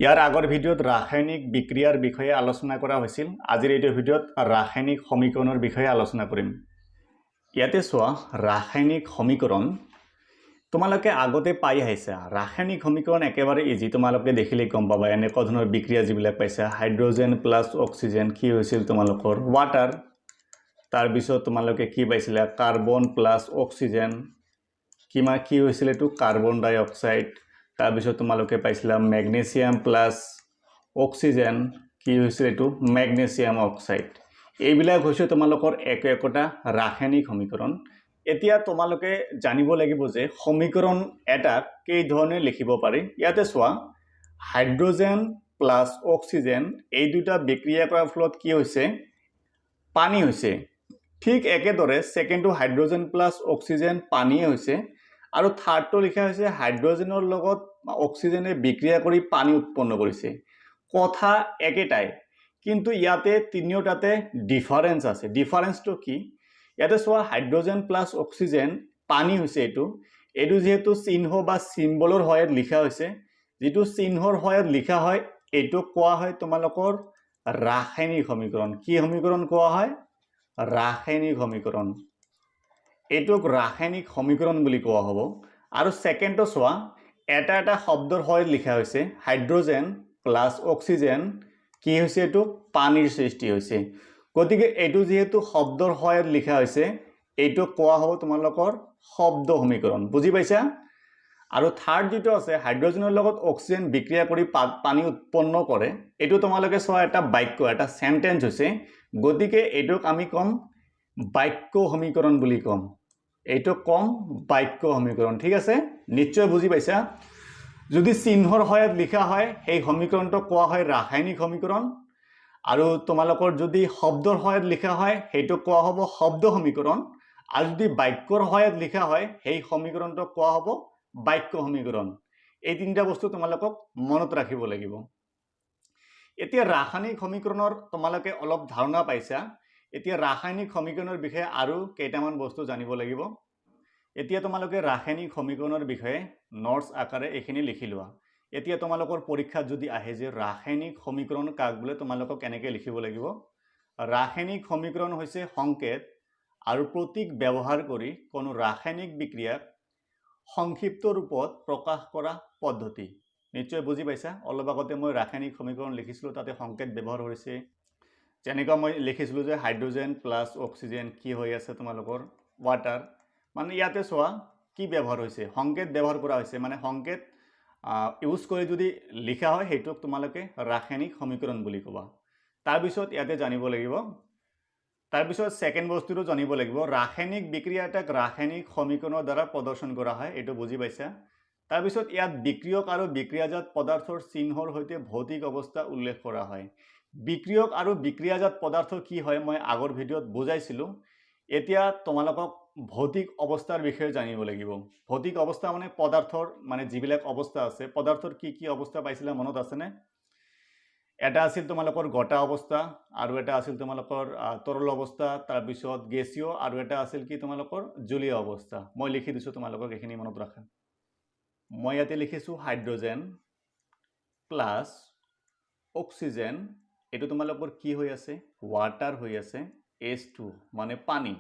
ইয়াৰ আগৰ ভিডিঅ'ত ৰাসায়নিক বিক্ৰিয়াৰ বিষয়ে আলোচনা কৰা হৈছিল। আজিৰ এইটো ভিডিঅ'ত ৰাসায়নিক সমীকৰণৰ বিষয়ে আলোচনা কৰিম। ইয়াতে চোৱা, ৰাসায়নিক সমীকৰণ তোমালোকে আগতে পাই আহিছা। ৰাসায়নিক সমীকৰণ একেবাৰে ইজি, তোমালোকে দেখিলেই গম পাবা। এনেকুৱা ধৰণৰ বিক্ৰিয়া যিবিলাক পাইছা, হাইড্ৰজেন প্লাছ অক্সিজেন কি হৈছিল তোমালোকৰ? ৱাটাৰ। তাৰপিছত তোমালোকে কি পাইছিলা? কাৰ্বন প্লাছ অক্সিজেন কিমান কি হৈছিল এইটো? Carbon dioxide. তাৰপিছত তোমালোকে পাইছিলা মেগনেছিয়াম প্লাছ অক্সিজেন কি হৈছিল এইটো? Magnesium oxide. এইবিলাক হৈছে তোমালোকৰ একো একোটা ৰাসায়নিক সমীকৰণ। এতিয়া তোমালোকে জানিব লাগিব যে সমীকৰণ এটাক কেইধৰণে লিখিব পাৰি। ইয়াতে চোৱা, হাইড্ৰজেন প্লাছ অক্সিজেন এই দুটা বিক্ৰিয়া কৰাৰ ফলত কি হৈছে? পানী হৈছে। ঠিক একেদৰে ছেকেণ্ডটো হাইড্ৰজেন প্লাছ অক্সিজেন পানীয়ে হৈছে আৰু থাৰ্ডটো লিখা হৈছে হাইড্ৰজেনৰ লগত অক্সিজেনে বিক্ৰিয়া কৰি পানী উৎপন্ন কৰিছে। কথা একেটাই, কিন্তু ইয়াতে তিনিওটাতে ডিফাৰেঞ্চ আছে। ডিফাৰেঞ্চটো কি? ইয়াতে চোৱা, হাইড্ৰজেন প্লাছ অক্সিজেন পানী হৈছে। এইটো যিহেতু চিহ্ন বা চিম্বলৰ সহায়ত লিখা হৈছে, যিটো চিহ্নৰ সহায়ত লিখা হয় এইটো কোৱা হয় তোমালোকৰ ৰাসায়নিক সমীকৰণ। কি সমীকৰণ কোৱা হয়? ৰাসায়নিক সমীকৰণ। এইটোক ৰাসায়নিক সমীকৰণ বুলি কোৱা হ'ব। আৰু ছেকেণ্ডটো চোৱা, এটা এটা শব্দৰ সহায়ত লিখা হৈছে, হাইড্ৰজেন প্লাছ অক্সিজেন কি হৈছে এইটো? পানীৰ সৃষ্টি হৈছে। গতিকে এইটো যিহেতু শব্দৰ সহায়ত লিখা হৈছে, এইটোক কোৱা হ'ব তোমালোকৰ শব্দ সমীকৰণ। বুজি পাইছা? আৰু থাৰ্ড যিটো আছে, হাইড্ৰজেনৰ লগত অক্সিজেন বিক্ৰিয়া কৰি পানী উৎপন্ন কৰে, এইটো তোমালোকে চোৱা এটা বাক্য, এটা চেণ্টেঞ্চ হৈছে। গতিকে এইটোক আমি ক'ম বাক্য সমীকৰণ বুলি ক'ম। এইটোক ক'ম বাক্য সমীকৰণ। ঠিক আছে, নিশ্চয় বুজি পাইছা। যদি চিহ্নৰ সহায়ত লিখা হয় সেই সমীকৰণটোক কোৱা হয় ৰাসায়নিক সমীকৰণ, আৰু তোমালোকৰ যদি শব্দৰ সহায়ত লিখা হয় সেইটোক কোৱা হ'ব শব্দ সমীকৰণ, আৰু যদি বাক্যৰ সহায়ত লিখা হয় সেই সমীকৰণটোক কোৱা হ'ব বাক্য সমীকৰণ। এই তিনিটা বস্তু তোমালোকক মনত ৰাখিব লাগিব। এতিয়া ৰাসায়নিক সমীকৰণৰ তোমালোকে অলপ ধাৰণা পাইছা। এতিয়া ৰাসায়নিক সমীকৰণৰ বিষয়ে আৰু কেইটামান বস্তু জানিব লাগিব। এতিয়া তোমালোকে ৰাসায়নিক সমীকৰণৰ বিষয়ে নোটছ আকাৰে এইখিনি লিখি লোৱা। এতিয়া তোমালোকৰ পৰীক্ষাত যদি আহে যে ৰাসায়নিক সমীকৰণ কাক বোলে, তোমালোকক কেনেকৈ লিখিব লাগিব? ৰাসায়নিক সমীকৰণ হৈছে সংকেত আৰু প্ৰতীক ব্যৱহাৰ কৰি কোনো ৰাসায়নিক বিক্ৰিয়াক সংক্ষিপ্ত ৰূপত প্ৰকাশ কৰা পদ্ধতি। নিশ্চয় বুজি পাইছা। অলপ আগতে মই ৰাসায়নিক সমীকৰণ লিখিছিলোঁ, তাতে সংকেত ব্যৱহাৰ হৈছে। যেনেকুৱা মই লিখিছিলোঁ যে হাইড্ৰজেন প্লাছ অক্সিজেন কি হৈ আছে তোমালোকৰ? ৱাটাৰ। মানে ইয়াতে চোৱা কি ব্যৱহাৰ হৈছে? সংকেত ব্যৱহাৰ কৰা হৈছে। মানে সংকেত ইউজ কৰি যদি লিখা হয় সেইটোক তোমালোকে ৰাসায়নিক সমীকৰণ বুলি ক'বা। তাৰপিছত ইয়াতে জানিব লাগিব, তাৰপিছত ছেকেণ্ড বস্তুটো জানিব লাগিব, ৰাসায়নিক বিক্ৰিয়া এটাক ৰাসায়নিক সমীকৰণৰ দ্বাৰা প্ৰদৰ্শন কৰা হয়, এইটো বুজি পাইছা। তাৰপিছত ইয়াত বিক্ৰিয়ক আৰু বিক্ৰিয়াজাত পদাৰ্থৰ চিহ্নৰ সৈতে ভৌতিক অৱস্থা উল্লেখ কৰা হয়। বিক্ৰিয়ক আৰু বিক্ৰিয়াজাত পদাৰ্থ কি হয় মই আগৰ ভিডিঅ'ত বুজাইছিলোঁ। এতিয়া তোমালোকক ভৌতিক অৱস্থাৰ বিষয়ে জানিব লাগিব। ভৌতিক অৱস্থা মানে পদাৰ্থৰ, মানে যিবিলাক অৱস্থা আছে, পদাৰ্থৰ কি কি অৱস্থা পাইছিলা মনত আছেনে? এটা আছিল তোমালোকৰ গোটা অৱস্থা, আৰু এটা আছিল তোমালোকৰ তৰল অৱস্থা, তাৰপিছত গেছীয়, আৰু এটা আছিল কি তোমালোকৰ জুলীয়া অৱস্থা। মই লিখি দিছোঁ তোমালোকক, এইখিনি মনত ৰাখা। মই ইয়াতে লিখিছোঁ হাইড্ৰজেন প্লাছ অক্সিজেন, এইটো তোমালোকৰ কি হৈ আছে? ৱাটাৰ হৈ আছে, H2 মানে পানী।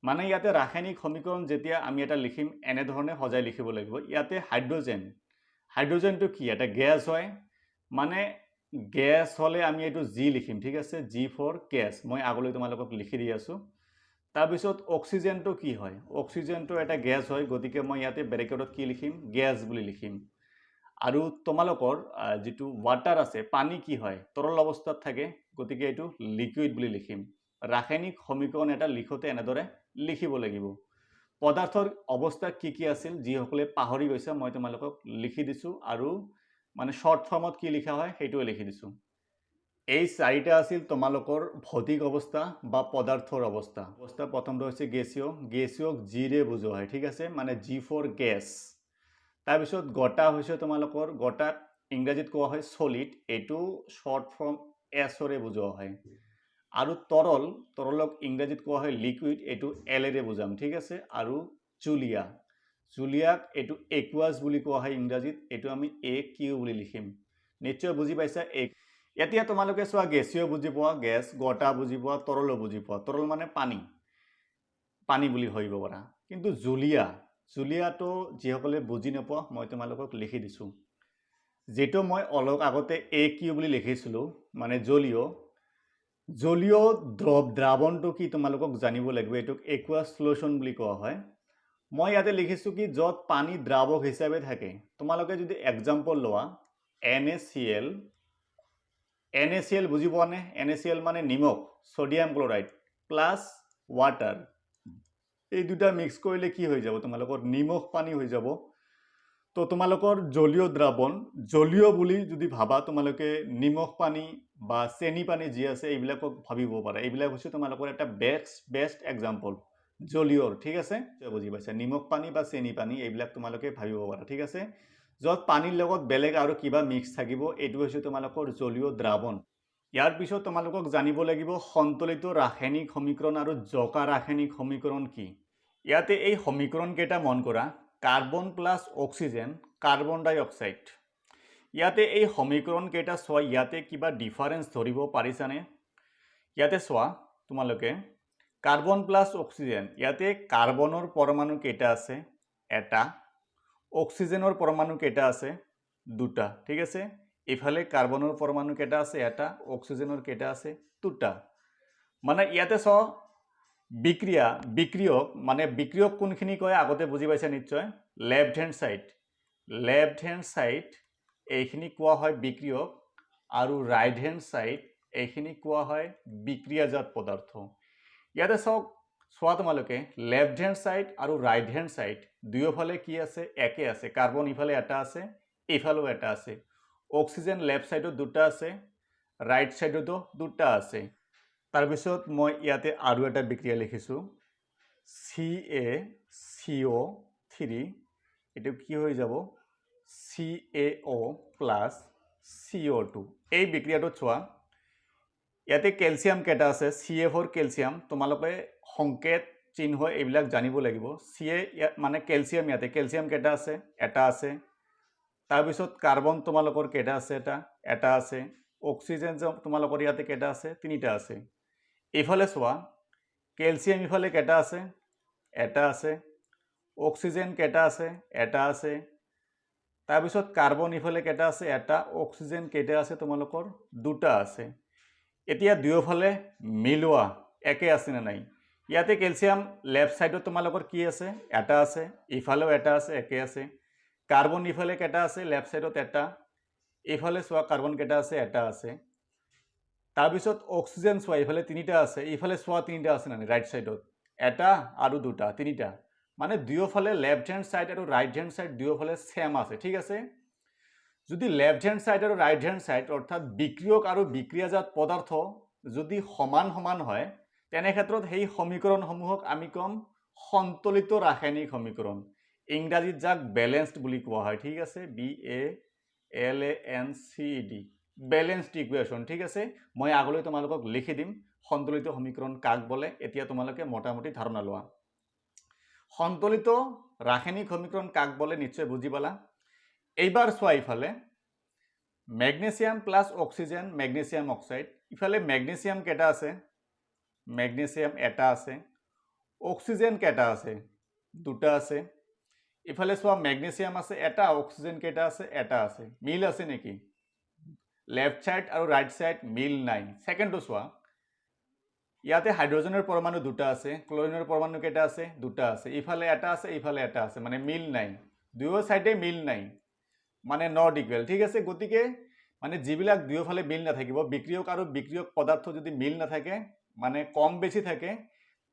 মানে ইয়াতে ৰাসায়নিক সমীকৰণ যেতিয়া আমি এটা লিখিম এনেধৰণে সজাই লিখিব লাগিব। ইয়াতে হাইড্ৰজেন, হাইড্ৰজেনটো কি? এটা গেছ হয়। মানে গেছ হ'লে আমি এইটো জি লিখিম, ঠিক আছে, জি ফৰ গেছ। মই আগলৈ তোমালোকক লিখি দি আছোঁ। তাৰপিছত অক্সিজেনটো কি হয়? অক্সিজেনটো এটা গেছ হয়, গতিকে মই ইয়াতে ব্ৰেকেটত কি লিখিম? গেছ বুলি লিখিম। আৰু তোমালোকৰ যিটো ৱাটাৰ আছে, পানী কি হয়? তৰল অৱস্থাত থাকে, গতিকে এইটো লিকুইড বুলি লিখিম। ৰাসায়নিক সমীকৰণ এটা লিখোঁতে এনেদৰে লিখিব লাগিব। পদাৰ্থৰ অৱস্থা কি কি আছিল যিসকলে পাহৰি গৈছে মই তোমালোকক লিখি দিছোঁ, আৰু মানে শ্বৰ্ট ফৰ্মত কি লিখা হয় সেইটোৱে লিখি দিছোঁ। এই চাৰিটা আছিল তোমালোকৰ ভৌতিক অৱস্থা বা পদাৰ্থৰ অৱস্থা। অৱস্থা প্ৰথমটো হৈছে গেছীয়, গেছীয়ক জিৰে বুজোৱা হয়, ঠিক আছে, মানে জি ফৰ গেছ। তাৰপিছত গোটা হৈছে তোমালোকৰ, গোটাক ইংৰাজীত কোৱা হয় চলিড, এইটো শ্বৰ্ট ফৰ্ম এছৰে বুজোৱা হয়। আৰু তৰল, তৰলক ইংৰাজীত কোৱা হয় লিকুইড, এইটো এলেৰে বুজাম, ঠিক আছে। আৰু জুলীয়া, জুলীয়াক এইটো একুৱাছ বুলি কোৱা হয় ইংৰাজীত, এইটো আমি এ কিউ বুলি লিখিম। নিশ্চয় বুজি পাইছা। এই এতিয়া তোমালোকে চোৱা, গেছীয় বুজি পোৱা গেছ, গোটা বুজি পোৱা, তৰলো বুজি পোৱা। তৰল মানে পানী, পানী বুলি ভাবিব পাৰা। কিন্তু জুলীয়া, জুলীয়াটো যিসকলে বুজি নোপোৱা মই তোমালোকক লিখি দিছোঁ। যিটো মই অলপ আগতে এ কিউ বুলি লিখিছিলোঁ, মানে জলীয়, জলীয় দ্ৰাৱণটো কি তোমালোকক জানিব লাগিব। এইটোক একুৱাছ চলুশ্যন বুলি কোৱা হয়। মই ইয়াতে লিখিছোঁ কি য'ত পানী দ্ৰাৱক হিচাপে থাকে। তোমালোকে যদি এক্সাম্পল লোৱা NaCl, NaCl বুজি পোৱা নে? NaCl মানে নিমখ, ছ'ডিয়াম ক্লৰাইড প্লাছ ৱাটাৰ, এই দুটা মিক্স কৰিলে কি হৈ যাব তোমালোকৰ? নিমখ পানী হৈ যাব। তো তোমালোকৰ জলীয় দ্ৰাৱণ, জলীয় বুলি যদি ভাবা তোমালোকে নিমখ পানী বা চেনি পানী যি আছে এইবিলাকক ভাবিব পাৰা। এইবিলাক হৈছে তোমালোকৰ এটা বেষ্ট এক্সাম্পল জলীয়ৰ, ঠিক আছে? বুজি পাইছা? নিমখ পানী বা চেনি পানী এইবিলাক তোমালোকে ভাবিব পাৰা, ঠিক আছে? য'ত পানীৰ লগত বেলেগ আৰু কিবা মিক্স থাকিব, এইটো হৈছে তোমালোকৰ জলীয় দ্ৰাৱণ। ইয়াৰ পিছত তোমালোকক জানিব লাগিব সন্তুলিত ৰাসায়নিক সমীকৰণ আৰু জকা ৰাসায়নিক সমীকৰণ কি। ইয়াতে এই সমীকৰণকেইটা মন কৰা, carbon plus oxygen, carbon dioxide. ইয়াতে এই সমীকৰণকেইটা চোৱা, ইয়াতে কিবা ডিফাৰেঞ্চ ধৰিব পাৰিছানে? ইয়াতে চোৱা তোমালোকে কাৰ্বন প্লাছ অক্সিজেন, ইয়াতে কাৰ্বনৰ পৰমাণু কেইটা আছে? এটা। অক্সিজেনৰ পৰমাণু কেইটা আছে? দুটা, ঠিক আছে? ইফালে কাৰ্বনৰ পৰমাণু কেইটা আছে? এটা। অক্সিজেনৰ কেইটা আছে? দুটা। মানে ইয়াতে চোৱা বিক্ৰিয়া, বিক্ৰিয়ক মানে বিক্ৰিয়ক কোনখিনি কয় আগতে বুজি পাইছা নিশ্চয়? Left hand side, left hand side এইখিনি কোৱা হয় বিক্ৰিয়ক, আৰু ৰাইট হেণ্ড ছাইড এইখিনি কোৱা হয় বিক্ৰিয়াজাত পদাৰ্থ। ইয়াতে চাওক, চোৱা তোমালোকে লেফ্ট হেণ্ড ছাইড আৰু ৰাইট হেণ্ড ছাইড দুয়োফালে কি আছে? একে আছে। কাৰ্বন ইফালে এটা আছে, ইফালেও এটা আছে। অক্সিজেন লেফ্ট ছাইডত দুটা আছে, ৰাইট ছাইডতো দুটা আছে। তাৰপিছত মই ইয়াতে আৰু এটা বিক্ৰিয়া লিখিছোঁ, CaCO3, এইটো কি হৈ যাব? CaO plus CO2। এই বিক্ৰিয়াটোত চোৱা ইয়াতে কেলছিয়াম কেইটা আছে? Ca for calcium. তোমালোকে সংকেত চিহ্ন এইবিলাক জানিব লাগিব। Ca মানে কেলছিয়াম, ইয়াতে কেলছিয়াম কেইটা আছে? এটা আছে। তাৰপিছত কাৰ্বন তোমালোকৰ কেইটা আছে? এটা আছে। অক্সিজেন তোমালোকৰ ইয়াতে কেইটা আছে? তিনিটা আছে। এইফালে চোৱা কেলছিয়াম ইফালে কেইটা আছে? এটা আছে। অক্সিজেন কেইটা আছে? এটা আছে। তাৰপিছত কাৰ্বন ইফালে কেইটা আছে? এটা। অক্সিজেন কেইটা আছে তোমালোকৰ? দুটা আছে। এতিয়া দুয়োফালে মিলোৱা একে আছে নে নাই? ইয়াতে কেলছিয়াম লেফ্ট ছাইডত তোমালোকৰ কি আছে? এটা আছে। ইফালেও এটা আছে, একে আছে। কাৰ্বন ইফালে কেইটা আছে? লেফ্ট ছাইডত এটা। এইফালে চোৱা কাৰ্বন কেইটা আছে? এটা আছে। তাৰপিছত অক্সিজেন চোৱা এইফালে তিনিটা আছে, এইফালে চোৱা তিনিটা আছে নে ৰাইট ছাইডত? এটা আৰু দুটা, তিনিটা। মানে দুয়োফালে লেফ্ট হেণ্ড ছাইড আৰু ৰাইট হেণ্ড ছাইড দুয়োফালে ছেম আছে, ঠিক আছে? যদি লেফ্ট হেণ্ড ছাইড আৰু ৰাইট হেণ্ড ছাইড অৰ্থাৎ বিক্ৰিয়ক আৰু বিক্ৰিয়াজাত পদাৰ্থ যদি সমান সমান হয়, তেনে ক্ষেত্ৰত সেই সমীকৰণসমূহক আমি ক'ম সন্তুলিত ৰাসায়নিক সমীকৰণ। ইংৰাজীত যাক বেলেঞ্চড বুলি কোৱা হয়, ঠিক আছে? BALANCED, balanced equation, ঠিক আছে? মই আগলৈ তোমালোকক লিখি দিম সন্তুলিত সমীকৰণ কাক বোলে। এতিয়া তোমালোকে মোটামুটি ধাৰণা লোৱা। সন্তুলিত ৰাসায়নিক সমীকৰণ কাক বোলে নিশ্চয় বুজি পালা। এইবাৰ চোৱা ইফালে magnesium plus oxygen, magnesium oxide. ইফালে মেগনেছিয়াম কেইটা আছে? মেগনেছিয়াম এটা আছে। অক্সিজেন কেইটা আছে? দুটা আছে। ইফালে চোৱা মেগনেছিয়াম আছে এটা, অক্সিজেন কেইটা আছে? এটা আছে। মিল আছে নেকি? লেফ্ট ছাইড আৰু ৰাইট ছাইড মিল নাই। ছেকেণ্ডটো চোৱা, ইয়াতে হাইড্ৰজেনৰ পৰমাণু দুটা আছে, ক্লৰিনৰ পৰমাণু কেইটা আছে? দুটা আছে। ইফালে এটা আছে, ইফালে এটা আছে, মানে মিল নাই, দুয়ো ছাইডে মিল নাই, মানে not equal, ঠিক আছে? গতিকে মানে যিবিলাক দুয়োফালে মিল নাথাকিব, বিক্ৰিয়ক আৰু বিক্ৰিয়ক পদাৰ্থ যদি মিল নাথাকে, মানে কম বেছি থাকে,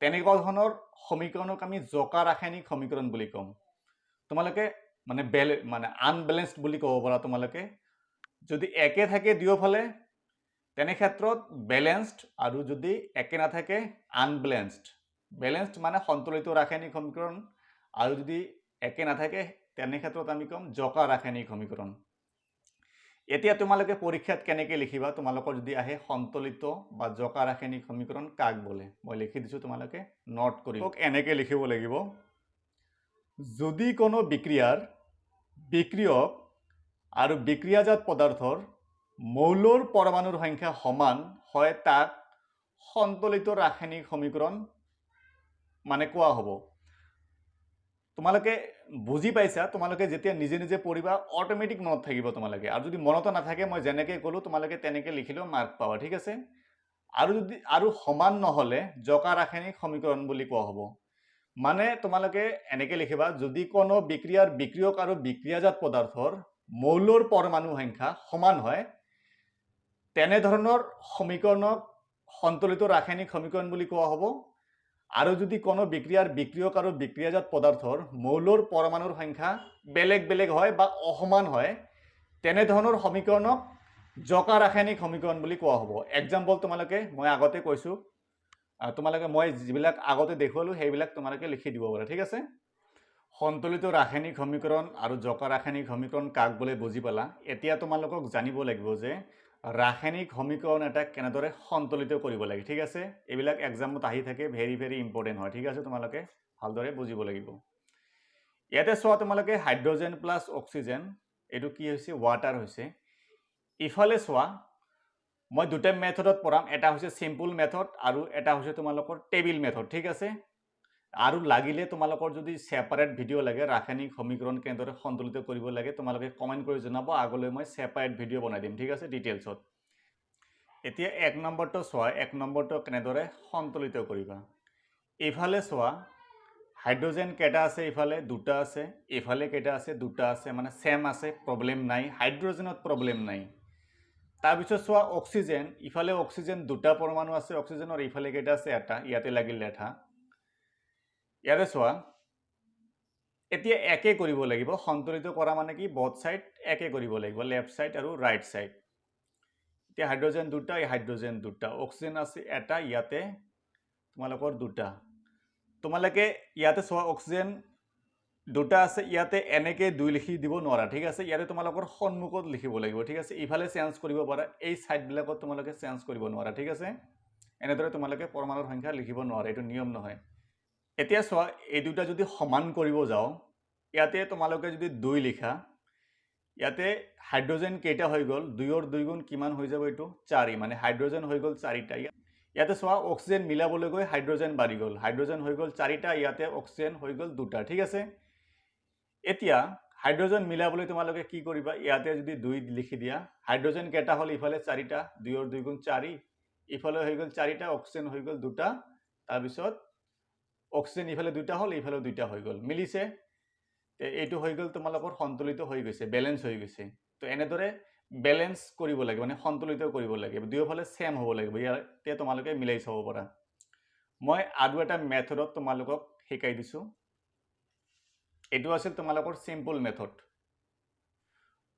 তেনেকুৱা ধৰণৰ সমীকৰণক আমি জকা ৰাসায়নিক সমীকৰণ বুলি ক'ম। তোমালোকে মানে মানে আনবেলেঞ্চড বুলি ক'ব পাৰা। তোমালোকে যদি একে থাকে দুয়োফালে তেনে ক্ষেত্ৰত বেলেঞ্চড, আৰু যদি একে নাথাকে আনবেলেঞ্চড। বেলেঞ্চড মানে সন্তুলিত ৰাসায়নিক সমীকৰণ, আৰু যদি একে নাথাকে তেনে ক্ষেত্ৰত আমি ক'ম জকা ৰাসায়নিক সমীকৰণ। এতিয়া তোমালোকে পৰীক্ষাত কেনেকৈ লিখিবা, তোমালোকৰ যদি আহে সন্তুলিত বা জকা ৰাসায়নিক সমীকৰণ কাক বোলে, মই লিখি দিছোঁ, তোমালোকে নোট কৰি এনেকৈ লিখিব লাগিব। যদি কোনো বিক্ৰিয়াৰ বিক্ৰিয়ক আৰু বিক্ৰিয়াজাত পদাৰ্থৰ মৌলৰ পৰমাণুৰ সংখ্যা সমান হয়, তাক সন্তুলিত ৰাসায়নিক সমীকৰণ মানে কোৱা হ'ব। তোমালোকে বুজি পাইছা? তোমালোকে যেতিয়া নিজে নিজে পঢ়িবা, অট'মেটিক মনত থাকিব তোমালোকে। আৰু যদি মনতো নাথাকে, মই যেনেকৈ ক'লোঁ তোমালোকে তেনেকৈ লিখিলেও মাৰ্ক পাবা, ঠিক আছে? আৰু যদি আৰু সমান নহ'লে জকা ৰাসায়নিক সমীকৰণ বুলি কোৱা হ'ব। মানে তোমালোকে এনেকৈ লিখিবা, যদি কোনো বিক্ৰিয়াৰ বিক্ৰিয়ক আৰু বিক্ৰিয়াজাত পদাৰ্থৰ মৌলৰ পৰমাণু সংখ্যা সমান হয়, তেনেধৰণৰ সমীকৰণক সন্তুলিত ৰাসায়নিক সমীকৰণ বুলি কোৱা হ'ব। আৰু যদি কোনো বিক্ৰিয়াৰ বিক্ৰিয়ক আৰু বিক্ৰিয়াজাত পদাৰ্থৰ মৌলৰ পৰমাণুৰ সংখ্যা বেলেগ বেলেগ হয় বা অসমান হয়, তেনেধৰণৰ সমীকৰণক জকা ৰাসায়নিক সমীকৰণ বুলি কোৱা হ'ব। এক্সাম্পল তোমালোকে মই আগতে কৈছোঁ, তোমালোকে মই যিবিলাক আগতে দেখুৱালোঁ সেইবিলাক তোমালোকে লিখি দিব পাৰা, ঠিক আছে? সন্তুলিত ৰাসায়নিক সমীকৰণ আৰু জকা ৰাসায়নিক সমীকৰণ কাক বোলে বুজি পালা। এতিয়া তোমালোকক জানিব লাগিব যে ৰাসায়নিক সমীকৰণ এটা কেনেদৰে সন্তুলিত কৰিব লাগে, ঠিক আছে? এইবিলাক এক্সামত আহি থাকে, ভেৰি ভেৰি ইম্পৰ্টেণ্ট হয়, ঠিক আছে? তোমালোকে ভালদৰে বুজিব লাগিব। ইয়াতে চোৱা তোমালোকে, হাইড্ৰজেন প্লাছ অক্সিজেন, এইটো কি হৈছে? ৱাটাৰ হৈছে। ইফালে চোৱা, মই দুটা মেথডত পঢ়াম। এটা হৈছে চিম্পুল মেথড আৰু এটা হৈছে তোমালোকৰ টেবিল মেথড, ঠিক আছে? আৰু লাগিলে তোমালোকৰ যদি ছেপাৰেট ভিডিঅ' লাগে, ৰাসায়নিক সমীকৰণ কেনেদৰে সন্তুলিত কৰিব লাগে, তোমালোকে কমেণ্ট কৰি জনাব, আগলৈ মই ছেপাৰেট ভিডিঅ' বনাই দিম, ঠিক আছে, ডিটেইলছত। এতিয়া এক নম্বৰটো চোৱা, এক নম্বৰটো কেনেদৰে সন্তুলিত কৰিবা। এইফালে চোৱা, হাইড্ৰজেন কেইটা আছে? ইফালে দুটা আছে। এইফালে কেইটা আছে? দুটা আছে, মানে ছেম আছে, প্ৰব্লেম নাই, হাইড্ৰজেনত প্ৰব্লেম নাই। তাৰপিছত চোৱা অক্সিজেন, ইফালে অক্সিজেন দুটা পৰমাণু আছে অক্সিজেনৰ, ইফালে কেইটা আছে? এটা, ইয়াতে লাগিল এটা। ইয়াতে চোৱা, এতিয়া একে কৰিব লাগিব। সন্তুলিত কৰা মানে কি? বথ ছাইড একে কৰিব লাগিব, লেফ্ট ছাইড আৰু ৰাইট ছাইড। এতিয়া হাইড্ৰজেন দুটা, এই হাইড্ৰজেন দুটা, অক্সিজেন আছে এটা, ইয়াতে তোমালোকৰ দুটা। তোমালোকে ইয়াতে চোৱা, অক্সিজেন দুটা আছে, ইয়াতে এনেকৈ দুই লিখি দিব নোৱাৰা, ঠিক আছে? ইয়াতে তোমালোকৰ সন্মুখত লিখিব লাগিব, ঠিক আছে? ইফালে চেঞ্জ কৰিব পাৰা, এই ছাইডবিলাকত তোমালোকে চেঞ্জ কৰিব নোৱাৰা, ঠিক আছে? এনেদৰে তোমালোকে পৰমাণুৰ সংখ্যা লিখিব নোৱাৰা, এইটো নিয়ম নহয়। এতিয়া চোৱা, এই দুটা যদি সমান কৰিব যাওঁ, ইয়াতে তোমালোকে যদি দুই লিখা, ইয়াতে হাইড্ৰজেন কেইটা হৈ গ'ল? দুইৰ দুই গুণ কিমান হৈ যাব এইটো? চাৰি, মানে হাইড্ৰজেন হৈ গ'ল চাৰিটা। ইয়াতে চোৱা, অক্সিজেন মিলাবলৈ গৈ হাইড্ৰজেন বাঢ়ি গ'ল, হাইড্ৰজেন হৈ গ'ল চাৰিটা, ইয়াতে অক্সিজেন হৈ গ'ল দুটা, ঠিক আছে? এতিয়া হাইড্ৰজেন মিলাবলৈ তোমালোকে কি কৰিবা? ইয়াতে যদি দুই লিখি দিয়া, হাইড্ৰজেন কেইটা হ'ল? ইফালে চাৰিটা, দুইৰ দুই গুণ চাৰি, ইফালে হৈ গ'ল চাৰিটা, অক্সিজেন হৈ গ'ল দুটা, তাৰপিছত অক্সিজেন ইফালে দুটা হ'ল, ইফালে দুটা হৈ গ'ল, মিলিছে। এইটো হৈ গ'ল তোমালোকৰ সন্তুলিত হৈ গৈছে, বেলেঞ্চ হৈ গৈছে। তো এনেদৰে বেলেঞ্চ কৰিব লাগে, মানে সন্তুলিত কৰিব লাগে, দুয়োফালে ছেম হ'ব লাগিব। ইয়াতে তোমালোকে মিলাই চাব পাৰা। মই আৰু এটা মেথডত তোমালোকক শিকাই দিছোঁ। এইটো আছিল তোমালোকৰ চিম্পল মেথড।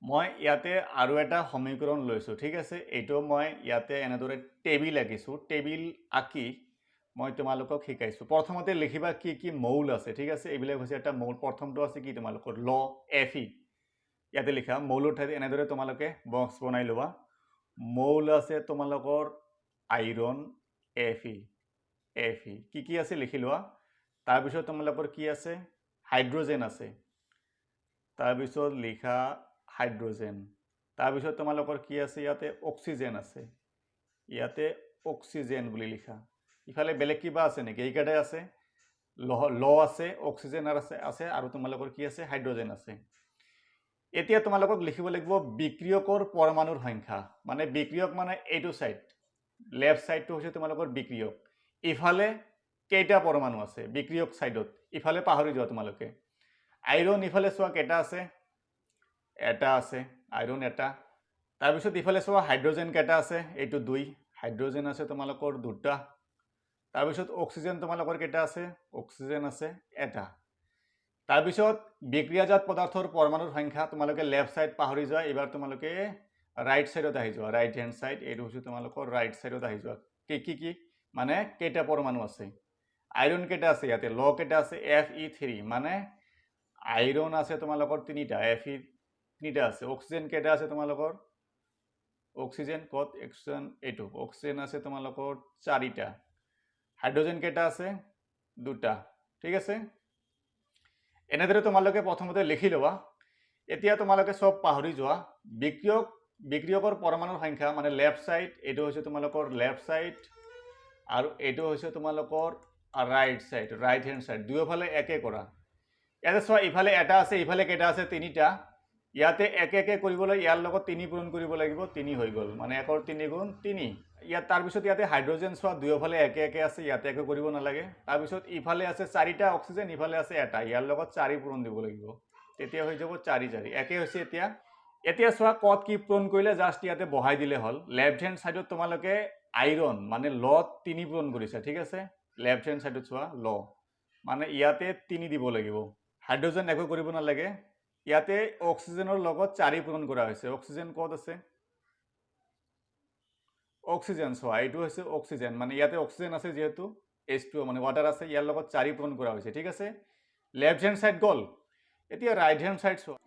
মই ইয়াতে আৰু এটা সমীকৰণ লৈছোঁ, ঠিক আছে? এইটো মই ইয়াতে এনেদৰে টেবিল আঁকিছোঁ, টেবিল আঁকি মই তোমালোকক শিকাইছোঁ। প্ৰথমতে লিখিবা কি কি মৌল আছে, ঠিক আছে? এইবিলাক হৈছে এটা মৌল। প্ৰথমটো আছে কি তোমালোকৰ? ল, এফ ই। ইয়াতে লিখা মৌলৰ ঠাইত এনেদৰে তোমালোকে বক্স বনাই ল'বা। মৌল আছে তোমালোকৰ iron, F E, F E. কি কি আছে লিখি লোৱা। তাৰপিছত তোমালোকৰ কি আছে? হাইড্ৰজেন আছে, তাৰপিছত লিখা হাইড্ৰজেন। তাৰপিছত তোমালোকৰ কি আছে ইয়াতে? অক্সিজেন আছে, ইয়াতে অক্সিজেন বুলি লিখা। ইফালে বেলেগ কিবা আছে নেকি? এইকেইটাই আছে। ল আছে, অক্সিজেন আছে আছে আৰু তোমালোকৰ কি আছে? হাইড্ৰজেন আছে। এতিয়া তোমালোকক লিখিব লাগিব বিক্ৰিয়কৰ পৰমাণুৰ সংখ্যা। মানে বিক্ৰিয়ক মানে এইটো ছাইড, লেফ্ট ছাইডটো হৈছে তোমালোকৰ বিক্ৰিয়ক। ইফালে কেইটা পৰমাণু আছে বিক্ৰিয়ক ছাইডত? ইফালে পাহৰি যোৱা তোমালোকে। আইৰণ ইফালে চোৱা কেইটা আছে? এটা আছে, আইৰণ এটা। তাৰপিছত ইফালে চোৱা হাইড্ৰজেন কেইটা আছে? এইটো দুই, হাইড্ৰজেন আছে তোমালোকৰ দুটা। তাৰপিছত অক্সিজেন তোমালোকৰ কেইটা আছে? অক্সিজেন আছে এটা। তাৰপিছত বিক্ৰিয়াজাত পদাৰ্থৰ পৰমাণুৰ সংখ্যা, তোমালোকে লেফ্ট ছাইড পাহৰি যোৱা, এইবাৰ তোমালোকে ৰাইট ছাইডত আহি যোৱা, ৰাইট হেণ্ড ছাইড, এইটো হৈছে তোমালোকৰ ৰাইট ছাইডত আহি যোৱা। কি কি কি মানে কেইটা পৰমাণু আছে? আইৰণ কেইটা আছে ইয়াতে? ল কেইটা আছে? এফ ই থ্ৰী, মানে আইৰণ আছে তোমালোকৰ তিনিটা, এফ ই তিনিটা আছে। অক্সিজেন কেইটা আছে তোমালোকৰ? অক্সিজেন ক'ত? অক্সিজেন এইটো, অক্সিজেন আছে তোমালোকৰ চাৰিটা। হাইড্ৰজেন কেইটা আছে? দুটা, ঠিক আছে? এনেদৰে তোমালোকে প্ৰথমতে লিখি ল'বা। এতিয়া তোমালোকে চব পাহৰি যোৱা। বিক্ৰিয়ক বিক্ৰিয়কৰ পৰমাণুৰ সংখ্যা মানে লেফ্ট ছাইড, এইটো হৈছে তোমালোকৰ লেফ্ট ছাইড আৰু এইটো হৈছে তোমালোকৰ right side, right hand side, দুয়োফালে একে কৰা। ইয়াতে চোৱা ইফালে এটা আছে, ইফালে কেইটা আছে? তিনিটা। ইয়াতে একে একে কৰিবলৈ ইয়াৰ লগত 3 পূৰণ কৰিব লাগিব, 3 হৈ গ'ল, মানে 1ৰ 3 গুণ 3। ইয়াত তাৰপিছত ইয়াতে হাইড্ৰজেন চোৱা দুয়োফালে একে একে আছে, ইয়াতে একো কৰিব নালাগে। তাৰপিছত ইফালে আছে 4টা অক্সিজেন, ইফালে আছে এটা, ইয়াৰ লগত 4 পূৰণ দিব লাগিব, তেতিয়া হৈ যাব 4 4, একে হৈছে। এতিয়া এতিয়া চোৱা ক'ত কি পূৰণ কৰিলে জাষ্ট ইয়াতে বহাই দিলে হ'ল। লেফ্ট হেণ্ড ছাইডত তোমালোকে আইৰণ মানে লত 3 পূৰণ কৰিছা, ঠিক আছে। লেফ্ট হেণ্ড ছাইডত চোৱা ল মানে ইয়াতে 3 দিব লাগিব, হাইড্ৰজেন একো কৰিব নালাগে। ইয়াতে অক্সিজেনৰ লগত 4 পূৰণ কৰা হৈছে, অক্সিজেন ক'ত আছে? অক্সিজেন চোৱা এইটো হৈছে অক্সিজেন, মানে ইয়াতে অক্সিজেন আছে যিহেতু H2O মানে ৱাটাৰ আছে, ইয়াৰ লগত 4 পূৰণ কৰা হৈছে, ঠিক আছে। লেফ্ট হেণ্ড ছাইড গ'ল। এতিয়া ৰাইট হেণ্ড ছাইড চোৱা,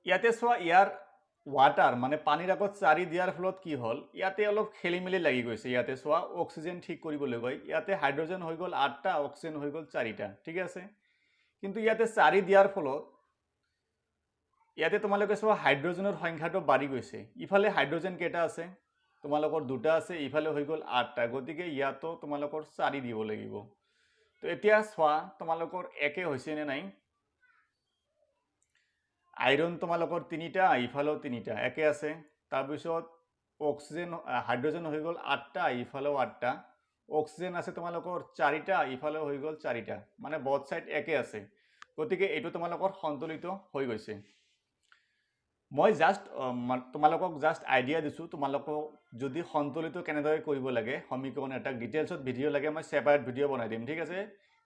ইয়াতে চোৱা ইয়াৰ ৱাটাৰ মানে পানীৰ আগত 4 দিয়াৰ ফলত কি হ'ল, ইয়াতে অলপ খেলি মেলি লাগি গৈছে। ইয়াতে চোৱা অক্সিজেন ঠিক কৰিবলৈ গৈ ইয়াতে হাইড্ৰজেন হৈ গ'ল 8টা, অক্সিজেন হৈ গ'ল 4টা, ঠিক আছে। কিন্তু ইয়াতে 4 দিয়াৰ ফলত ইয়াতে তোমালোকে চোৱা হাইড্ৰজেনৰ সংখ্যাটো বাঢ়ি গৈছে। ইফালে হাইড্ৰজেন কেইটা আছে তোমালোকৰ? 2টা আছে, ইফালে হৈ গ'ল 8টা, গতিকে ইয়াতো তোমালোকৰ 4 দিব লাগিব। তো এতিয়া চোৱা তোমালোকৰ একে হৈছে নে নাই? আইৰণ তোমালোকৰ 3টা, ইফালেও 3টা, একে আছে। তাৰপিছত অক্সিজেন হাইড্ৰজেন হৈ গ'ল 8টা, ইফালেও 8টা, অক্সিজেন আছে তোমালোকৰ 4টা, ইফালেও হৈ গ'ল 4টা, মানে বথ ছাইড একে আছে, গতিকে এইটো তোমালোকৰ সন্তুলিত হৈ গৈছে। মই জাষ্ট তোমালোকক জাষ্ট আইডিয়া দিছোঁ, তোমালোকক যদি সন্তুলিত কেনেদৰে কৰিব লাগে সমীকৰণ এটা ডিটেইলছত ভিডিঅ' লাগে, মই ছেপাৰেট ভিডিঅ' বনাই দিম, ঠিক আছে।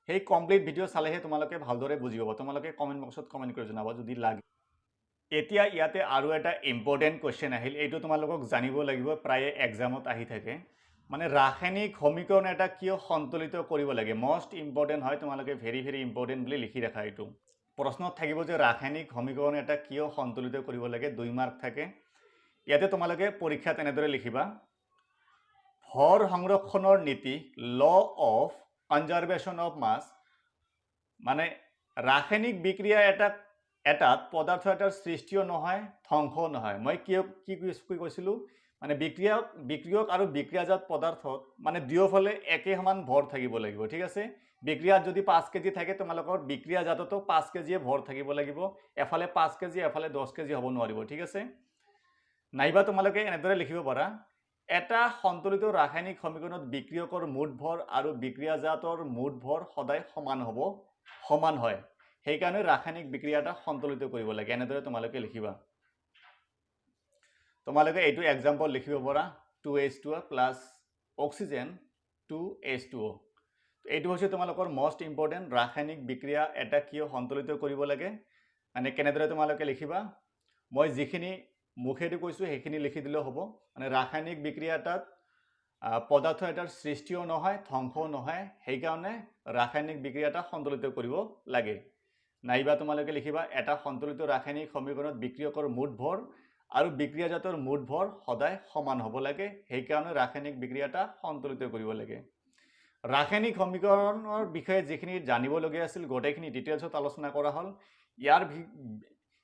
সেই কমপ্লিট ভিডিঅ' চালেহে তোমালোকে ভালদৰে বুজি পাবা। তোমালোকে কমেণ্ট বক্সত কমেণ্ট কৰি জনাবা যদি লাগে। এতিয়া ইয়াতে আৰু এটা ইম্পৰ্টেণ্ট কুৱেশ্যন আহিল, এইটো তোমালোকক জানিব লাগিব, প্ৰায়ে এক্সামত আহি থাকে। মানে ৰাসায়নিক সমীকৰণ এটা কিয় সন্তুলিত কৰিব লাগে, মষ্ট ইম্পৰ্টেণ্ট হয়, তোমালোকে ভেৰি ভেৰি ইম্পৰ্টেণ্ট বুলি লিখি ৰাখা। এইটো প্ৰশ্নত থাকিব যে ৰাসায়নিক সমীকৰণ এটা কিয় সন্তুলিত কৰিব লাগে, 2 মাৰ্ক থাকে। ইয়াতে তোমালোকে পৰীক্ষাত এনেদৰে লিখিবা, ভৰ সংৰক্ষণৰ নীতি, law of conservation of mass, মানে ৰাসায়নিক বিক্ৰিয়া এটাত পদাৰ্থ এটাৰ সৃষ্টিও নহয় ধ্বংসও নহয়। মই কিয় কি কৈছিলোঁ, মানে বিক্ৰিয়ক আৰু বিক্ৰিয়াজাত পদাৰ্থত মানে দুয়োফালে একে সমান ভৰ থাকিব লাগিব, ঠিক আছে। বিক্ৰিয়াত যদি 5 কেজি থাকে তোমালোকৰ বিক্ৰিয়াজাততো 5 কেজিয়ে ভৰ থাকিব লাগিব, এফালে 5 কেজি এফালে 10 কেজি হ'ব নোৱাৰিব, ঠিক আছে। নাইবা তোমালোকে এনেদৰে লিখিব পাৰা, এটা সন্তুলিত ৰাসায়নিক সমীকৰণত বিক্ৰিয়কৰ মুঠ ভৰ আৰু বিক্ৰিয়াজাতৰ মুঠ ভৰ সদায় সমান হ'ব, সমান হয়, সেইকাৰণে ৰাসায়নিক বিক্ৰিয়া এটা সন্তুলিত কৰিব লাগে, এনেদৰে তোমালোকে লিখিবা। তোমালোকে এইটো এক্সাম্পল লিখিব পাৰা, 2H2O plus oxygen 2H2O। এইটো হৈছে তোমালোকৰ মষ্ট ইম্পৰ্টেণ্ট ৰাসায়নিক বিক্ৰিয়া এটা কিয় সন্তুলিত কৰিব লাগে, মানে কেনেদৰে তোমালোকে লিখিবা। মই যিখিনি মুখেদি কৈছোঁ সেইখিনি লিখি দিলেও হ'ব। মানে ৰাসায়নিক বিক্ৰিয়া এটাত পদাৰ্থ এটাৰ সৃষ্টিও নহয় ধ্বংসও নহয়, সেইকাৰণে ৰাসায়নিক বিক্ৰিয়া এটা সন্তুলিত কৰিব লাগে। নাইবা তোমালোকে লিখিবা, এটা সন্তুলিত ৰাসায়নিক সমীকৰণত বিক্ৰিয়কৰ মুঠ ভৰ আৰু বিক্ৰিয়াজাতৰ মুঠ ভৰ সদায় সমান হ'ব লাগে, সেইকাৰণে ৰাসায়নিক বিক্ৰিয়া এটা সন্তুলিত কৰিব লাগে। ৰাসায়নিক সমীকৰণৰ বিষয়ে যিখিনি জানিবলগীয়া আছিল গোটেইখিনি ডিটেইলছত আলোচনা কৰা হ'ল।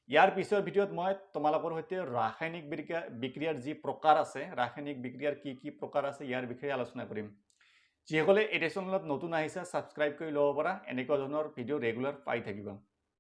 ইয়াৰ পিছৰ ভিডিঅ'ত মই তোমালোকৰ সৈতে ৰাসায়নিক বিক্ৰিয়াৰ যি প্ৰকাৰ আছে, ৰাসায়নিক বিক্ৰিয়াৰ কি কি প্ৰকাৰ আছে ইয়াৰ বিষয়ে আলোচনা কৰিম। যিসকলে এই চেনেলত নতুন আহিছে ছাবস্ক্ৰাইব কৰি ল'ব পাৰা, এনেকুৱা ধৰণৰ ভিডিঅ' ৰেগুলাৰ পাই থাকিবা।